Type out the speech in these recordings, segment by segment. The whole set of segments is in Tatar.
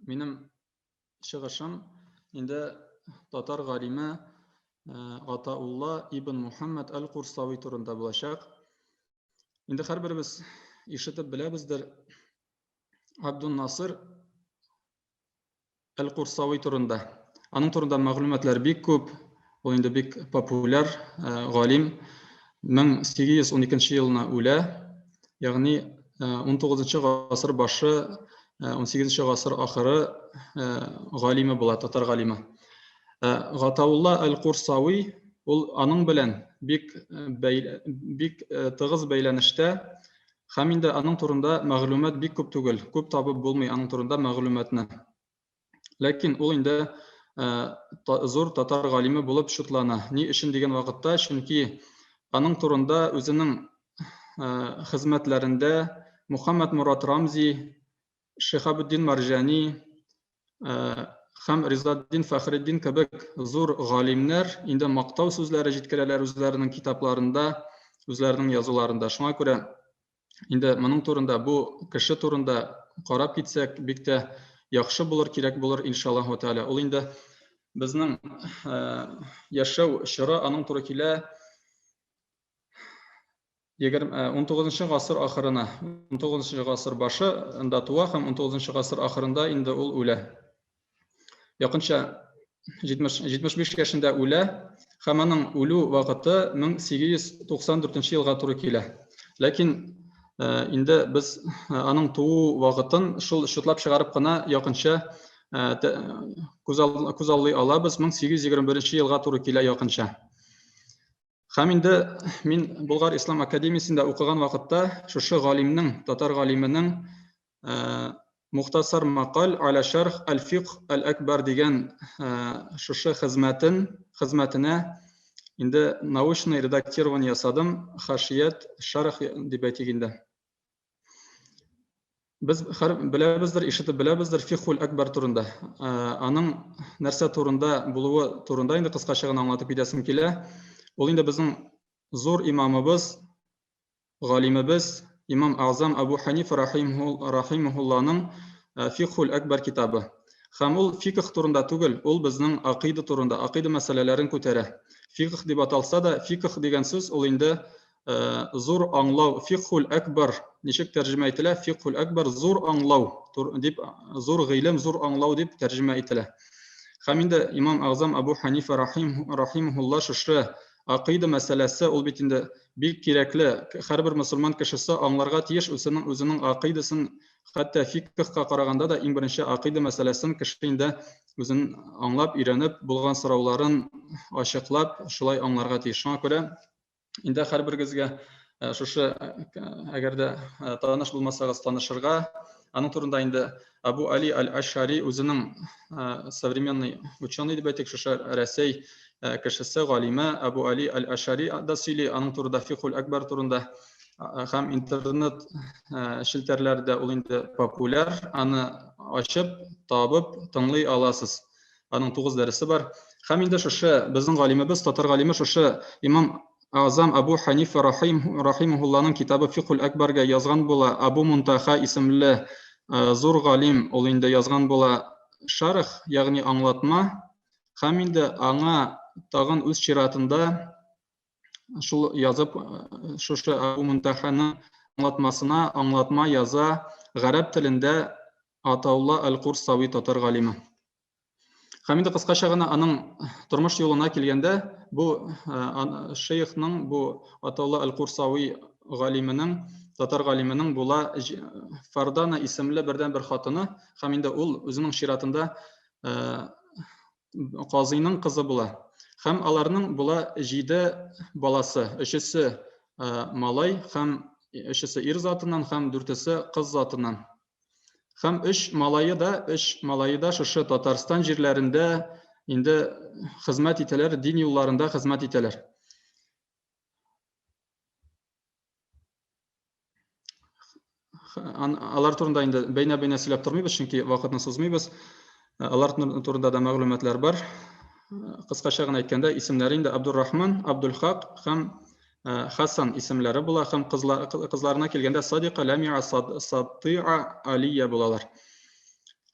Минем чыгышым инде татар галиме Гатаулла ибн Мухаммад әл-Курсави турында булачак. Инде һәрберебез ишетеп беләбездер, Абдун Насыр Әл-Курсави турында. Аның турында мәгълүматлар бик күп. Ул инде бик популяр галим. 1812 елына үлә. Ягъни 19 гасыр башы, 18 гасыр ахыры галиме була, татар галиме. Гатаулла Әл-Курсави ул аның белән бик бик тыгыз бәйләнештә һәм инде аның турында мәгълүмат бик күп түгел, күп табып булмый аның турында мәгълүматны. Ләкин ул инде зур татар галиме булып шутлана. Ни өчен дигән вакытта, чөнки аның турында үзенең хезмәтләрендә Мухаммад Мурат Рамзи, Шихабетдин Марҗани һәм Ризатдин Фәхретдин кебек зур галимнәр инде мактау сүзләре җиткерәләр үзләренең китапларында, үзләренең язуларында. Шуңа күрә инде моның турында, бу кеше турында карап китсәк, бик тә яхшы булыр, кирәк булыр, иншаллаһу тәгалә. Ул инде безнең яшәү чоры аның туры килә 19 гасыр ахырына, 19 гасыр башында туа һәм 19 гасыр ахырында инде ул үлә. Якынча 70, 75 яшендә үлә һәм аның үлү вакыты 1894 елга туры килә. Ләкин инде без аның туу вакытын шул счетлап чыгарып кына якынча күз аллый алабыз, 1821 елга туры килә якынча. Һәм инде мин Болгар Ислам академиясендә укыган вакытта шушы галимнең, татар галименең Мухтасар макал аля шәрх әл-фикх әл-әкбар дигән шушы хезмәтен, хезмәтенә инде научный редактирование ясадым, хашият шәрх дип әйтик инде. Без хәр беләбездер, ишетеп беләбездер фикхул әкбәр турында. Аның нәрсә турында булуы турында инде кыскача гына аңлатып китәсем килә. Ул инде безнең зур имамыбыз, галимебез, имам Азам Абу Ханифа рахимахулланың фикхул әкбәр китабы. Һәм ул фикх турында түгел, ул безнең акыйда турында, акыйда мәсьәләләрен күтәрә. Фикх дип аталса да, фикх дигән сүз ул инде зур аңлау, фикхул әкбар ничек тәрҗемә ителә? Фикхул әкбар зур аңлау дип, зур гыйлем, зур аңлау дип тәрҗемә ителә. Һәм инде имам Агзам Абу Ханифа рахимахулла шушы акыйда мәсьәләсе, ул бит инде бик кирәкле, һәрбер мөселман кешесе аңларга тиеш үзенең үзенең акыйдасын, хәтта фикхка караганда да иң беренче акыйда мәсьәләсен кеше инде үзен аңлап, өйрәнеп, булган сорауларын ачыклап, шулай аңларга тиеш. Шуңа күрә инде һәрберегезгә шушы, әгәр дә таныш булмасагыз, танышырга. Аның турында инде Абу Али аль-Ашари үзенең современный ученый дип әйтик, шушы Рәсәй кешесе, галиме Абу Али аль-Ашари да сөйли аның турында, фикхул әкбар турында, һәм интернет челтәрләрдә ул инде популяр, аны ачып, табып, тыңлый аласыз. Аның 9 дәресе бар. Һәм инде шушы безнең галимебез, татар галиме шушы имам Азам Абу Ханифа рахимахулланың китабы Фикхул Әкбәргә язган була Абу Мунтаха исемле зур галим, ул инде язган була шарх, ягъни аңлатма. Һәм инде аңа тагын үз чиратында шул язып, шушы Абу Мунтаханың аңлатмасына аңлатма яза гарәп телендә Атаулла әл-Курсави татар галиме. Һәм инде кыскача гына аның тормыш юлына килгәндә, бу шейхның, бу Атаулла әл-Курсави галименең, татар галименең була Фардана исемле бердән-бер хатыны, һәм инде ул үзенең чиратында казыйның кызы була. Һәм аларның була 7 баласы, өчесе малай һәм өчесе ир затыннан һәм дүртесе кыз затыннан. Һәм өч малае да, өч малае да шушы Татарстан җирләрендә инде хезмәт итәләр, дин юлларында хезмәт итәләр. Алар турында инде бәйнә-бәйнә сөйләп тормыйбыз, чөнки вакытны сузмыйбыз. Алар турында да мәгълүматлар бар. Кыскача гына әйткәндә, исемнәре инде Абдуррахман, Абдулхак һәм Хасан исемләре була һәм кызларына килгәндә Садика, Ләмиа, Сатыа, Алия булалар.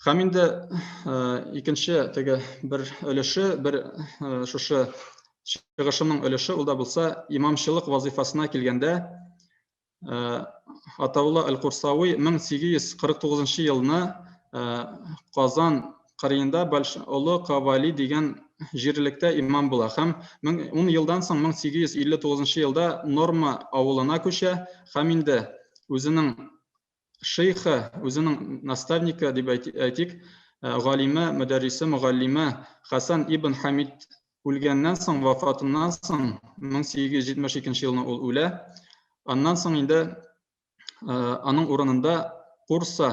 Һәм инде икенче теге бер өлеше, бер шушы чыгышымның өлеше, ул да булса имамчылык вазифасына килгәндә, Атаулла Әл-Курсави 1849 елны Казан кырыенда Олы Кавали дигән җирлектә имам була һәм 10 елдан соң 1859 елда Норма авылына күчә һәм инде үзенең шейхы, үзенең наставнигы дип әйтик, галиме, мөдәррисе, мөгаллиме Хәсән ибн Хамид үлгәннән соң, вафатыннан соң 1872 елны ул үлә. Аннан соң инде аның урынында Курса,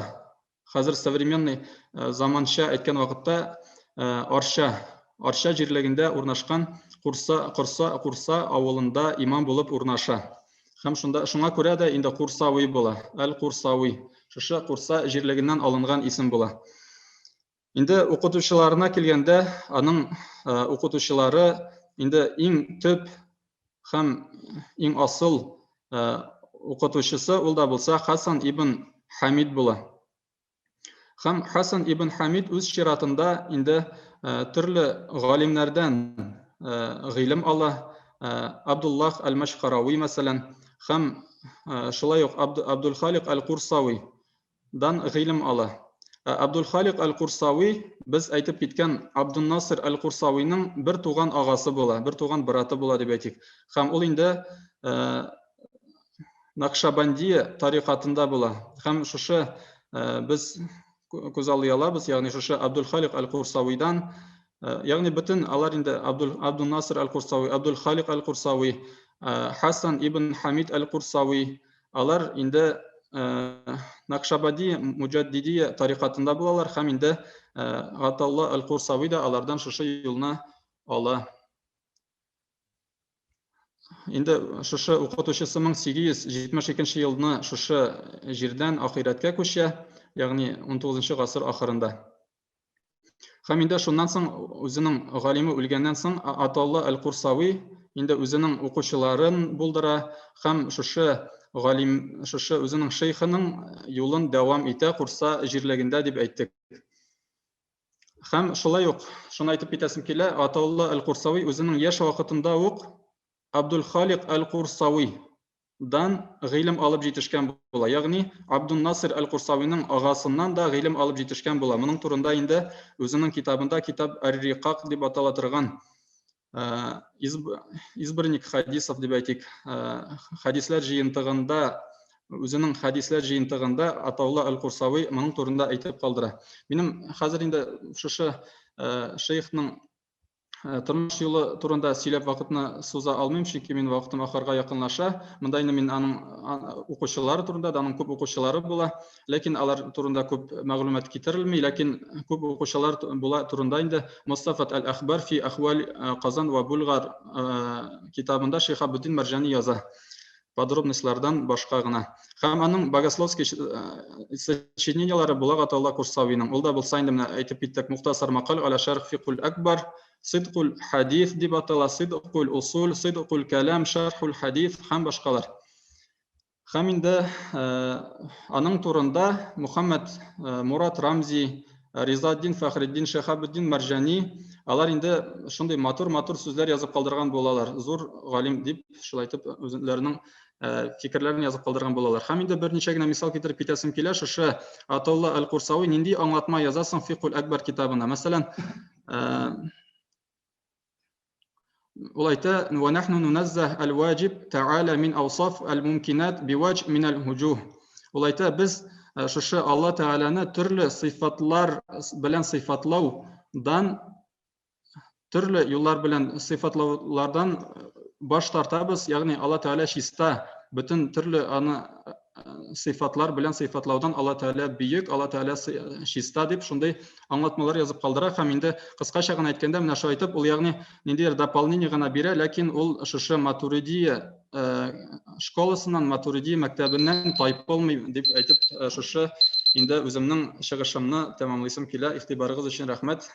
хәзер современный заманча әйткән вакытта Арча, Арча җирлегендә урнашкан Курса, Курса, Курса авылында имам булып урнаша. Һәм шунда шуңа күрә дә инде Курсави була. Әл-Курсави. Шушы Курса җирлегеннән алынган исем була. Инде укытучыларына килгәндә, аның укытучылары инде иң төп һәм иң асыл укытучысы ул да булса Хасан ибн Хамид була. Һәм Хасан ибн Хамид үз чиратында инде төрле галимнәрдән гыйлем ала. Абдуллах әл-Мәшкарави мәсәлән, һәм шулай ук Абдулхалик әл-Курсави дан гыйлем ала. Абдулхалик әл-Курсави без әйтеп киткән Абдуннасыр әл-Курсавиның бер туган агасы була, бер туган браты була дип әйтик. Һәм ул инде Накшабандия тарикатында була. Һәм шушы без күзаллый алабыз, ягъни шушы Абдулхалик әл-Курсавидан, ягъни бөтен алар инде Абдул Абдуннасыр әл-Курсави, Абдулхалик әл-Курсави, Хасан ибн Хамид әл-Курсави, алар инде Накшабадия Муҗаддидия тарикатында булалар һәм инде Гаталла әл-Курсави да алардан шушы юлны ала. Инде шушы укытучысы 1872 елны шушы җирдән ахирәткә күчә, ягъни 19 гасыр ахырында. Һәм инде шуннан соң үзенең галиме үлгәннән соң Аталла әл-Курсави инде үзенең укучыларын булдыра һәм шушы галим, шушы үзенең шейхының юлын дәвам итә Курса җирлегендә дип әйттек. Һәм шулай ук, шуны әйтеп китәсем килә, Атаулла әл-Курсави үзенең яшь вакытында ук Абдулхалик әл-Курсави дан гыйлем алып җитешкән була. Ягъни Абдуннасир әл-Курсавиның агасыннан да гыйлем алып җитешкән була. Моның турында инде үзенең китабында Китаб әр-Рикак дип атала торган избранник хадисов дип әйтик, хадисләр җыентыгында үзенең хадисләр җыентыгында Атаулла әл-Курсави моның турында әйтеп калдыра. Минем хәзер инде шушы шейхның тормыш юлы турында сөйләп вакытны суза алмыйм, чөнки мин вакытым ахырга якынлаша. Монда инде мин аның укучылары турында да, аның күп укучылары була, ләкин алар турында күп мәгълүмат китерелми, ләкин күп укучылар була турында инде Мустафат әл-Әхбар фи әхваль Казан ва Булгар китабында Шихабуддин Мәрҗани яза. Подробностьлардан башка гына. Һәм аның богословский сочинениеләре була Гатаулла Курсавиның. Ул да булса инде менә әйтеп киттек, Мухтасар макал аля шәрх фикул акбар, Сидкул хадис дип атала, Сидкул усул, Сидкул кәлам, Шәрхул хадис һәм башкалар. Һәм инде аның турында Мухаммад Мурат Рамзи, Ризаддин Фәхреддин, Шәһабетдин Мәрҗани, алар инде шундый матур-матур сүзләр язып калдырган булалар. Зур галим дип, шулай итеп үзләренең фикерләрен язып калдырган булалар. Һәм инде берничә генә мисал китереп китәсем килә. Шушы Атаулла әл-Курсави нинди аңлатма язасың Фикул Әкбәр китабына? Мәсәлән, ул әйтә: "Ва нахну нуназзах аль-ваҗиб та'ала мин awsaf аль-мумкинат биваҗ мин аль-вуҗуһ". Ул әйтә, без шушы Алла Тәгаләне төрле сыйфатлар белән сыйфатлаудан, төрле юллар белән сыйфатлаулардан баш тартабыз, ягъни Алла Тәгалә чиста, бөтен төрле аны сыйфатлар белән сыйфатлаудан Алла Тәгалә бөек, Алла Тәгалә чиста дип шундый аңлатмалар язып калдыра һәм инде кыскача гына әйткәндә менә шулай итеп ул ягъни ниндидер дополнение гына бирә, ләкин ул шушы Матуридия школасыннан, Матуридия мәктәбеннән тайпылмый дип әйтеп шушы инде үземнең чыгышымны тәмамлыйсым килә. Игътибарыгыз өчен рәхмәт.